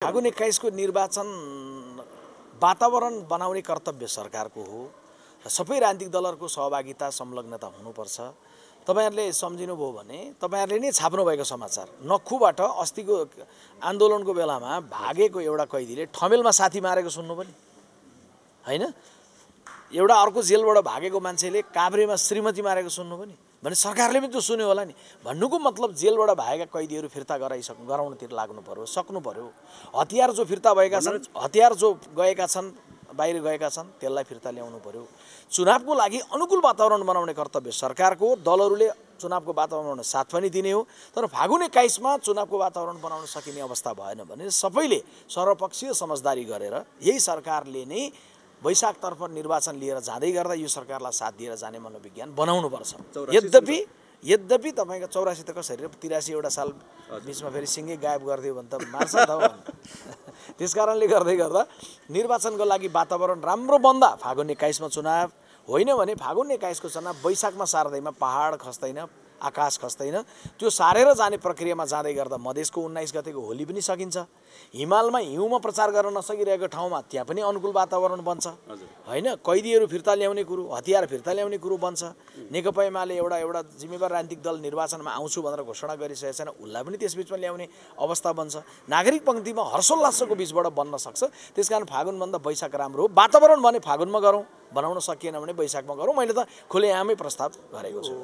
फागुन 21 को निर्वाचन वातावरण बनाउने कर्तव्य सरकारको हो र सबै राजनीतिक दलहरूको सहभागिता संलग्नता हुनुपर्छ। तपाईहरुले सम्झिनुभयो भने तपाईहरुले नै छाप्नु भएको समाचार नक्खुबाट अस्तिको आन्दोलनको बेलामा भागेको एउटा कैदीले ठमेलमा साथी मारेको सुन्नु पनि हैन। एउटा अर्को जेलबाट भागेको मान्छेले काभ्रेमा श्रीमती मारेको सुन्नु पनि भने सरकारले पनि त्यो सुन्यो होला नि। भन्नुको मतलब जेलबाट भागेका कैदीहरू फिर्ता गराउनतिर लाग्नु पर्यो, सक्नु पर्यो। हतियार जो फिर्ता भएका छन्, हतियार जो गएका छन्, बाहिर गएका छन्, त्यसलाई फिर्ता ल्याउनु पर्यो। चुनावको लागि अनुकूल वातावरण बनाउने कर्तव्य सरकारको, दलहरूले चुनावको वातावरण साथ पनि दिने हो। तर फागुन 21 मा चुनावको वातावरण बनाउन सकिने अवस्था भएन भने सबैले सर्वपक्षीय समझदारी गरेर यही सरकारले नै वैशाखतर्फ निर्वाचन लिएर जाँदै गर्दा यो सरकारलाई साथ दिएर जाने मनोविज्ञान बनाउनु पर्छ। यद्यपि तपाईको 84 त कसरी 83 एउटा साल बीचमा फेरि सिंगै गायब गरिदियो भने त मार्छ त हो। त्यसकारणले गर्दा निर्वाचनको लागि वातावरण राम्रो बन्दा फागुन 21 मा चुनाव होइन भने फागुन 21 को चुनाव वैशाखमा सार्दैमा पहाड खस्दैन, आकाश खस्दैन। त्यो सारेर जाने प्रक्रियामा जाँदै गर्दा मधेसको 19 गतेको होली पनि सकिन्छ। हिमालमा हिउँमा प्रचार गर्न नसकिरहेको ठाउँमा त्यहाँ पनि अनुकूल वातावरण बन्छ हैन। कैदीहरू फिर्ता ल्याउने कुरो, हतियार फिर्ता ल्याउने कुरो बन्छ। नेकपा एमाले एउटा जिम्मेवार राजनीतिक दल निर्वाचनमा आउँछु भनेर घोषणा गरिसकेको छैन, उसलाई पनि त्यसबीचमा ल्याउने अवस्था बन्छ। नागरिक पंक्तिमा हर्षोल्लासको बीचबाट बन्न सक्छ। त्यसकारण फागुनभन्दा वैशाख राम्रो हो। वातावरण भने फागुनमा गरौँ, बनाउन सकिएन भने वैशाखमा गरौँ। मैले त खुलेआमै प्रस्ताव गरेको छु।